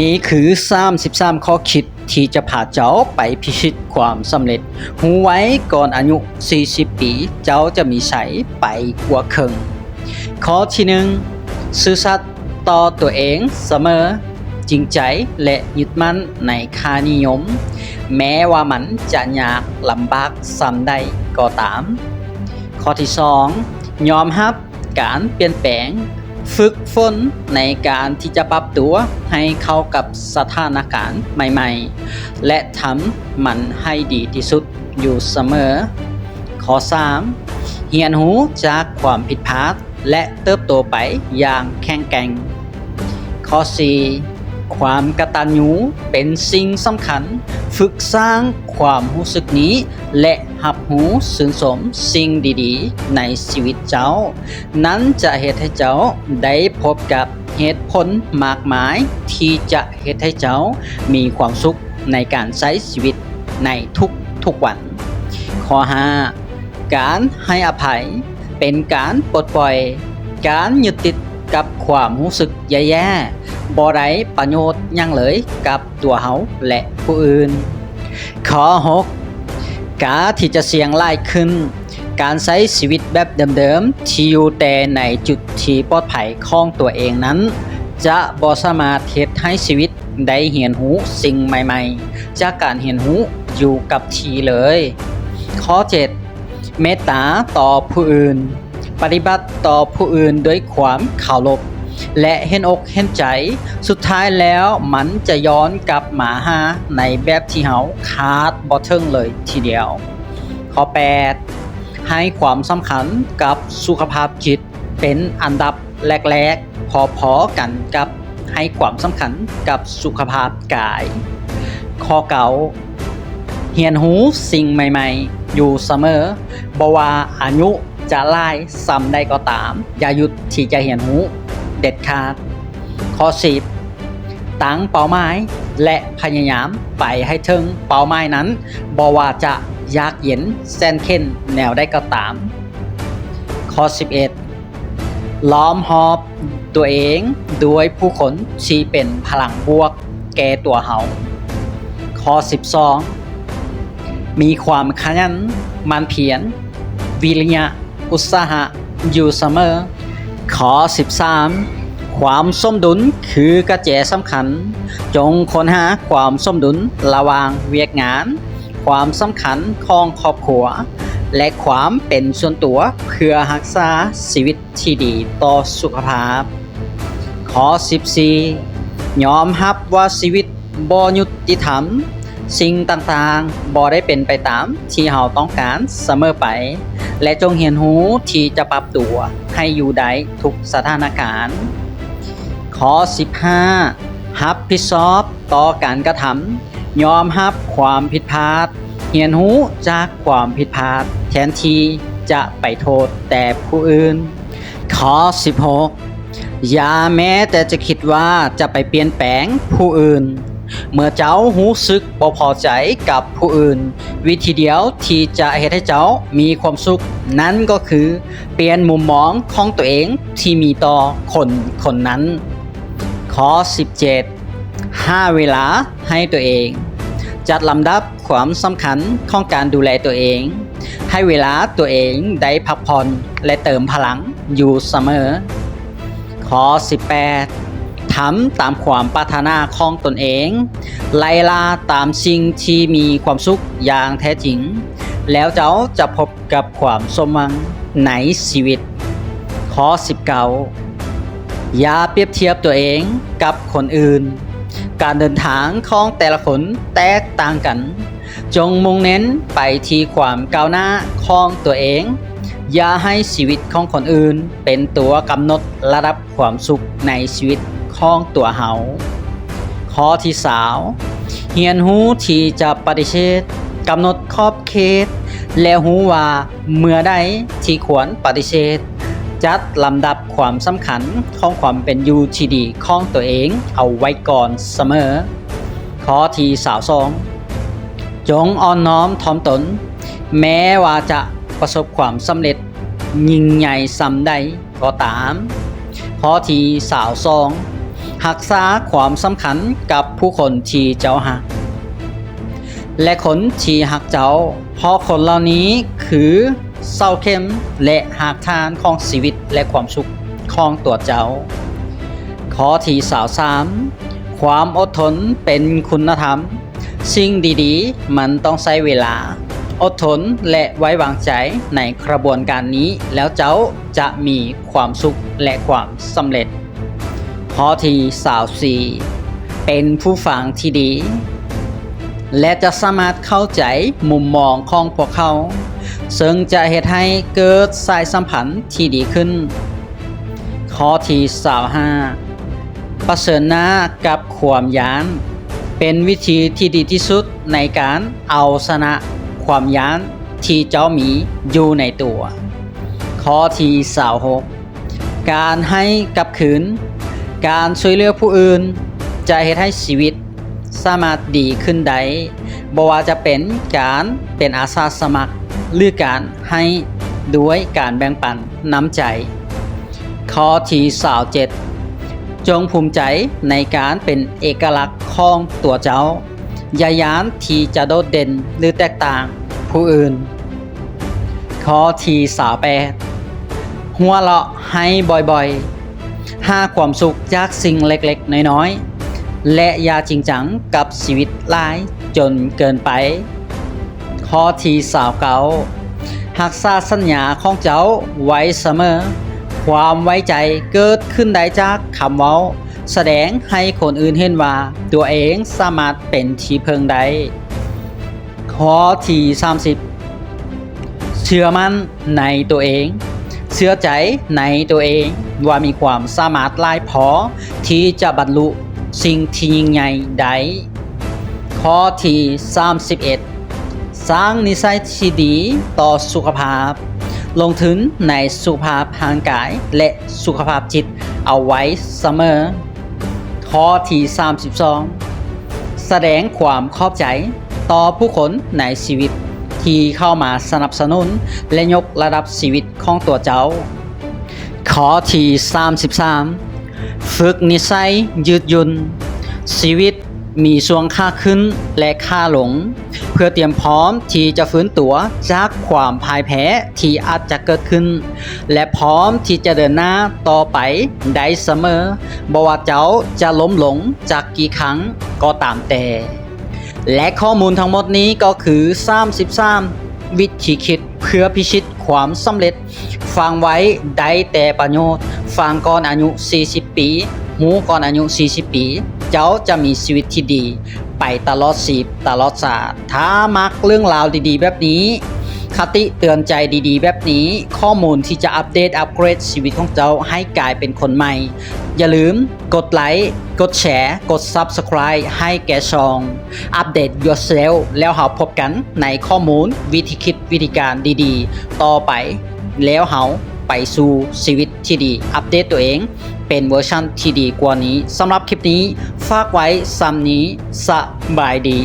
ນີ້ຄືສາມສິບສາມຂໍ້ຄິດທີ່ຈະພາເຈົ້າໄປພິຊິດຄວາມສຳເລັດ. ຮູ້ໄວ້, ກ່ອນອາຍຸສີ່ສິບປີ, ເຈົ້າຈະມີໄຊໄປກວ່າເຄິ່ງ. ຂໍ້ທີໜຶ່ງ, ຊື່ສັດຕໍ່ຕົວເອງສະເໝີ, ຈິງໃຈ ແລະ ຍຶດໝັ້ນໃນຄ່ານິຍົມ, ແມ້ວ່າມັນຈະຍາກລຳບາກສ່ຳໃດກໍຕາມ. ຂໍ້ທີສອງ, ຍອມຮັບ ການປ່ຽນແປງ, ຝຶກຝົນໃນການທີ່ຈະປັບຕົວໃຫ້ເຂົ້າກັບສະຖານະການໃໝ່ໆ ແລະ ທຳມັນໃຫ້ດີທີ່ສຸດຢູ່ສະເໝີ. ຂໍ້ສາມ, ຮຽນຮູ້ຈາກຄວາມຜິດພາດ ແລະ ເຕີບໂຕໄປຢ່າງແຂງແກ່ງ. ຂໍ້ສີ່, ຄວາມກະຕັນຍູເປັນສິ່ງສຳຄັນ. ຝຶກສ້າງຄວາມຮູ້ສຶກນີ້ ແລະ ຮັບຮູ້ຊື່ນຊົມສິ່ງດີໆໃນຊີວິດເຈົ້າ. ນັ້ນຈະເຮັດໃຫ້ເຈົ້າໄດ້ພົບກັບເຫດຜົນມາກມາຍທີ່ຈະເຮັດໃຫ້ເຈົ້າມີຄວາມສຸກໃນການໃຊ້ຊີວິດໃນທຸກໆວັນ. ຂໍ້ຫ້າ, ການໃຫ້ອະໄພເປັນການປົດປ່ອຍ. ການຍຶດຕິດກັບຄວາມຮູ້ສຶກແຍ່ໆບໍ່ໄດ້ປະໂຫຍດຫຍັງເລີຍກັບຕົວເຮົາ ແລະ ຜູ້ອື່ນ. ຂໍ້ຫົກ, ກ້າທີ່ຈະສ່ຽງຫຼາຍຂຶ້ນ. ການໃຊ້ຊີວິດແບບເດີມໆທີ່ຢູ່ແຕ່ໃນຈຸດທີ່ປອດໄພຂອງຕົວເອງນັ້ນ ຈະບໍ່ສາມາດເຮັດໃຫ້ຊີວິດໄດ້ຮຽນຮູ້ສິ່ງໃໝ່ໆຈາກການຮຽນຮູ້ຢູ່ກັບທີ່ເລີຍ. ຂໍ້ເຈັດ, ເມດຕາຕໍ່ຜູ້ອື່ນ. ປະຕິບັດຕໍ່ຜູ້ອື່ນດ້ວຍຄວາມເຄົາລົບ ແລະ ເຫັນອົກເຫັນໃຈ. ສຸດທ້າຍແລ້ວມັນຈະຍ້ອນກັບມາຫາໃນແບບທີ່ເຮົາຄາດບໍ່ເຖິງເລີຍທີດຽວ. ຂໍ້ແປດ, ໃຫ້ຄວາມສຳຄັນກັບສຸຂະພາບຈິດເປັນອັນດັບແລກໆ ພໍໆກັນກັບໃຫ້ຄວາມສຳຄັນກັບສຸຂະພາບກາຍ. ຂໍ້ເກົ້າ, ຮຽນຮູ້ສິ່ງໃໝ່ໆຢູ່ສະເໝີ. ບໍ່ວ່າອາຍຸຈະຫຼາຍສ່ຳໃດກໍຕາມ, ຢ່າຢຸດທີ່ຈະຮຽນຮູ້ເດັດຂາດ. ຂໍ້ສິບ, ຕັ້ງເປົ້າໝາຍ ແລະ ພະຍາຍາມໄປໃຫ້ເຖິງເປົ້າໝາຍນັ້ນ, ບໍ່ວ່າຈະຍາກເຢັນແສນເຂັນແນວໃດກໍຕາມ. ຂໍ້ສິບເອັດ, ລ້ອມຮອບຕົວເອງດ້ວຍຜູ້ຄົນທີ່ເປັນພະລັງບວກແກ່ຕົວເຮົາ. ຂໍ້ສິບສອງ, ມີຄວາມຂະຫຍັນໝັ່ນພຽນ, ວິລິຍະ, ອຸດສາຫະຢູ່ສະເໝີ. ຂໍ້ສິບສາມ, ຄວາມສົມດຸນຄືກະແຈສຳຄັນ. ຈົ່ງຄົ້ນຫາຄວາມສົມດຸນລະຫວ່າງວຽກງານ, ຄວາມສຳຄັນຂອງຄອບຄົວ ແລະ ຄວາມເປັນສ່ວນຕົວ ເພື່ອຮັກສາຊີວິດທີ່ດີຕໍ່ສຸຂະພາບ. ຂໍ້ສິບສີ່, ຍອມຮັບວ່າຊີວິດບໍ່ຍຸຕິທຳ. ສິ່ງຕ່າງໆບໍ່ໄດ້ເປັນໄປຕາມທີ່ເຮົາຕ້ອງການສະເໝີໄປ ແລະ ຈົ່ງຮຽນຮູ້ທີ່ຈະປັບຕົວໃຫ້ຢູ່ໄດ້ທຸກສະຖານະການ. ຂໍ້ສິບຫ້າ, ຮັບຜິດຊອບຕໍ່ການກະທຳ. ຍອມຮັບຄວາມຜິດພາດ, ຮຽນຮູ້ຈາກຄວາມຜິດພາດ ແທນທີ່ຈະໄປໂທດແຕ່ຜູ້ອື່ນ. ຂໍ້ສິບຫົກ, ຢ່າແມ້ແຕ່ຈະຄິດວ່າຈະໄປປ່ຽນແປງຜູ້ອື່ນ. ເມື່ອເຈົ້າຮູ້ສຶກບໍ່ພໍໃຈກັບຜູ້ອື່ນ, ວິທີດຽວທີ່ຈະເຮັດໃຫ້ເຈົ້າມີຄວາມສຸກ ນັ້ນກໍຄືປ່ຽນມຸມມອງຂອງຕົວເອງທີ່ມີຕໍ່ຄົນຄົນນັ້ນ. ຂໍ້ສິບເຈັດ, ຫາເວລາໃຫ້ຕົວເອງ. ຈັດລຳດັບຄວາມສຳຄັນຂອງການດູແລຕົວເອງ. ໃຫ້ເວລາຕົວເອງໄດ້ພັກຜ່ອນ ແລະ ເຕີມພະລັງຢູ່ສະເໝີ. ຂໍ້ສິບແປດ, ທຳຕາມຄວາມປາດຖະໜາຂອງຕົນເອງ. ໄລ່ລ່າຕາມສິ່ງທີ່ມີຄວາມສຸກຢ່າງແທ້ຈິງ, ແລ້ວເຈົ້າຈະພົບ ກັບຄວາມສົມຫວັງໃນຊີວິດ. ຂໍ້ສິບເກົ້າ, ຢ່າປຽບທຽບຕົວເອງກັບຄົນອື່ນ. ການເດີນທາງຂອງແຕ່ລະຄົນແຕກຕ່າງກັນ. ຈົ່ງມຸ່ງເນັ້ນໄປທີ່ຄວາມກ້າວໜ້າຂອງຕົວເອງ. ຢ່າໃຫ້ຊີວິດຂອງຄົນອື່ນເປັນຕົວກຳນົດລະດັບຄວາມສຸກໃນຊີວິດຂອງຕົວເຮົາ. ຂໍ້ທີຊາວ, ຮຽນຮູ້ທີ່ຈະປະຕິເສດ, ກຳນົດຂອບເຂດ ແລະ ຮູ້ວ່າເມື່ອໃດທີ່ຄວນປະຕິເສດ. ຈັດລຳດັບຄວາມສຳຄັນຂອງຄວາມເປັນຢູ່ທີ່ດີຂອງຕົວເອງເອົາໄວ້ກ່ອນສະເໝີ. ຂໍ້ທີຊາວສອງ, ຈົ່ງອ່ອນນ້ອມຖ່ອມຕົນ, ແມ້ວ່າຈະປະສົບຄວາມສຳເລັດຍິ່ງໃຫຍ່ສ່ຳໃດ ກໍຕາມ. ຂໍ້ທີຊາວສອງ, ຮັກສາຄວາມສຳຄັນກັບຜູ້ຄົນທີ່ເຈົ້າຮັກ ແລະ ຄົນທີ່ຮັກເຈົ້າ, ເພາະຄົນເຫຼົ່ານີ້ຄືເສົາເຂັມ ແລະ ຮາກຖານຂອງຊີວິດ ແລະ ຄວາມສຸກຂອງຕົວເຈົ້າ. ຂໍ້ທີຊາວສາມ ຄວາມອົດທົນເປັນຄຸນນະທຳ. ສິ່ງດີໆມັນຕ້ອງໃຊ້ເວລາ, ອົດທົນ ແລະ ໄວ້ວາງໃຈໃນຂະບວນການນີ້, ແລ້ວເຈົ້າຈະມີຄວາມສຸກ ແລະ ຄວາມສຳເລັດ. ຂໍ້ທີຊາວສີ່ ເປັນຜູ້ຟັງທີ່ດີ ແລະ ຈະສາມາດເຂົ້າໃຈມຸມມອງຂອງພວກເຂົາ, ເຊິ່ງຈະເຮັດໃຫ້ເກີດສາຍສຳພັນທີ່ດີຂຶ້ນ. ຂໍ້ທີຊາວຫ້າ ປະເຊີນໜ້າກັບຄວາມຢ້ານ ເປັນວິທີທີ່ດີທີ່ສຸດໃນການເອົາຊະນະຄວາມຢ້ານທີ່ເຈົ້າມີຢູ່ໃນຕົວ. ຂໍ້ທີຊາວຫົກ ການໃຫ້ກັບຄືນ, ການຊ່ວຍເຫຼືອຜູ້ອື່ນຈະເຮັດໃຫ້ຊີວິດສາມາດດີຂຶ້ນໄດ້, ບໍ່ວ່າຈະເປັນການເປັນອາສາສະໝັກ ຫຼື ການໃຫ້ດ້ວຍການແບ່ງປັນນ້ຳໃຈ. ຂໍ້ທີຊາວເຈັດ ຈົ່ງພູມໃຈໃນການເປັນເອກະລັກຂອງຕົວເຈົ້າ. ຢ່າຢ້ານທີ່ຈະໂດດເດັ່ນ ຫຼື ແຕກຕ່າງຜູ້ອື່ນ. ຂໍ້ທີຊາວແປດ ຫົວເລາະໃຫ້ບ່ອຍໆ. ຫາຄວາມສຸກຈາກສິ່ງເລັກໆນ້ອຍໆ ແລະ ຢ່າຈິງຈັງກັບຊີວິດຫຼາຍຈົນເກີນໄປ. ຂໍ້ທີຊາວເກົ້າ ຮັກສາສັນຍາຂອງເຈົ້າໄວ້ສະເໝີ. ຄວາມໄວ້ໃຈເກີດຂຶ້ນໄດ້ຈາກຄຳເວົ້າ, ສະແດງໃຫ້ຄົນອື່ນເຫັນວ່າຕົວເອງສາມາດເປັນທີ່ເພິ່ງໄດ້. ຂໍ້ທີສາມສິບ ເຊື່ອໝັ້ນໃນຕົວເອງ, ເຊື່ອໃຈໃນຕົວເອງວ່າມີຄວາມສາມາດຫຼາຍພໍທີ່ຈະບັນລຸສິ່ງທີ່ຍິ່ງໃຫຍ່ໄດ້. ຂໍ້ທີສາມສິບເອັດ ສ້າງນິໄສທີ່ດີຕໍ່ສຸຂະພາບ. ລົງທຶນໃນສຸຂະພາບຮ່າງກາຍ ແລະ ສຸຂະພາບຈິດເອົາໄວ້ສະເໝີ. ຂໍ້ທີສາມສິບສອງ ສະແດງຄວາມຂອບໃຈຕໍ່ຜູ້ຄົນໃນຊີວິດທີ່ເຂົ້າມາສະໜັບສະໜູນ ແລະ ຍົກລະດັບຊີວິດຂອງຕົວເຈົ້າ. ຂໍ້ທີສາມສິບສາມ ຝຶກນິໄສຍືດຫຍຸ່ນ. ຊີວິດມີຊ່ວງຂາຂຶ້ນ ແລະ ຂາລົງ. ເພື່ອຕຽມພ້ອມທີ່ຈະຟື້ນຕົວຈາກຄວາມພ່າຍແພ້ທີ່ອາດຈະເກີດຂຶ້ນ ແລະ ພ້ອມທີ່ຈະເດີນໜ້າຕໍ່ໄປໄດ້ສະເໝີ, ບໍ່ວ່າເຈົ້າຈະລົ້ມລົງຈັກກີ່ຄັ້ງກໍຕາມແຕ່. ແລະ ຂໍ້ມູນທັງໝົດນີ້ກໍຄືສາມສິບສາມວິທີຄິດເພື່ອພິຊິດຄວາມສຳເລັດ. ຟັງໄວ້ໄດ້ແຕ່ປະໂຫຍດ, ຟັງກ່ອນອາຍຸສີ່ສິບປີ, ຮູ້ກ່ອນອາຍຸສີ່ສິບປີ, ເຈົ້າຈະມີຊີວິດທີ່ດີໄປຕະຫຼອດຊີບຕະຫຼອດຊາດ. ຖ້າມັກເລື່ອງລາວດີໆແບບນີ້, ຄະຕິເຕືອນໃຈດີໆແບບນີ້, ຂໍ້ມູນທີ່ຈະອັບເດດອັບເກຣດຊີວິດຂອງເຈົ້າໃຫ້ກາຍເປັນຄົນໃໝ່, ຢ່າລືມກົດໄລ, ກົດແຊ, ກົດ Subscribe ໃຫ້ແກ່ຊ່ອງ Update Yourself ແລ້ວເຮົາພົບກັນໃນຂໍ້ມູນ, ວິທີຄິດ, ວິທີການດີໆຕໍ່ໄປ, ແລ້ວເຮົາໄປສູ່ຊີວິດທີ່ດີ, ອັບເດດຕົວເອງເປັນເວີຊັນທີ່ດີກວ່ານີ້. ສຳລັບຄລິບນີ້ ຝາກໄວ້ສ່ຳນີ້. ສະບາຍດີ.